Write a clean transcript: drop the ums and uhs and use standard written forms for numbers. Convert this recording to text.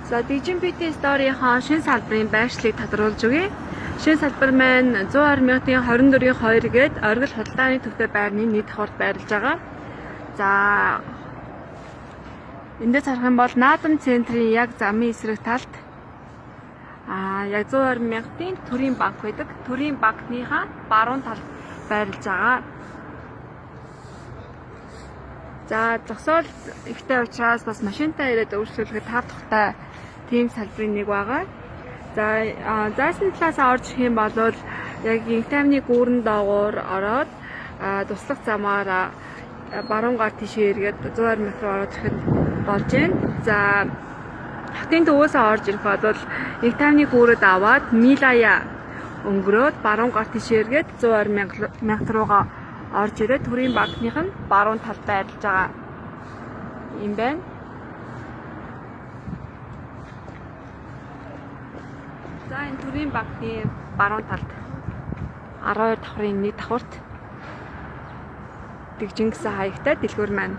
За Дижин Beauty Store-ийн шинэ салбарын байршлыг тодруулж өгье. Шинэ салбар маань 120 мянгатын 24-ийн 2 гээд оргил худалдааны төвтэй байрны нэг давхарт байрлаж байгаа. За эндээс харах юм бол Наадам центрийн яг замын эсрэг талд яг 120 мянгатын төрийн банк байдаг. Төрийн банкныхаа баруун талд байрлаж байгаа. За зогсоол ихтэй учраас бас машинтаа ирээд өөрчлөлөхөд тав тухтай тийм салбарын нэг байгаа. За зайсан талаас орж ирэх юм бол яг инх тайвны гүүрэн доогуур ороод туслах замаар баруун гар тийшээ эргээд 120 м руу ороод ирэхэд болж байна. За хотын төвөөс орж ирэх бол инх тайвны гүүрээд аваад Милая өнгөрөөд баруун гар тийшээ эргээд 120 мянга руугаа орж ирээд төрийн банкных нь баруун талд байрлаж байгаа юм байна. За энэ төрийн банкны баруун талд 12 давхрын нэг давхарт дэгжин гэсэн хаягтай дэлгүүр маань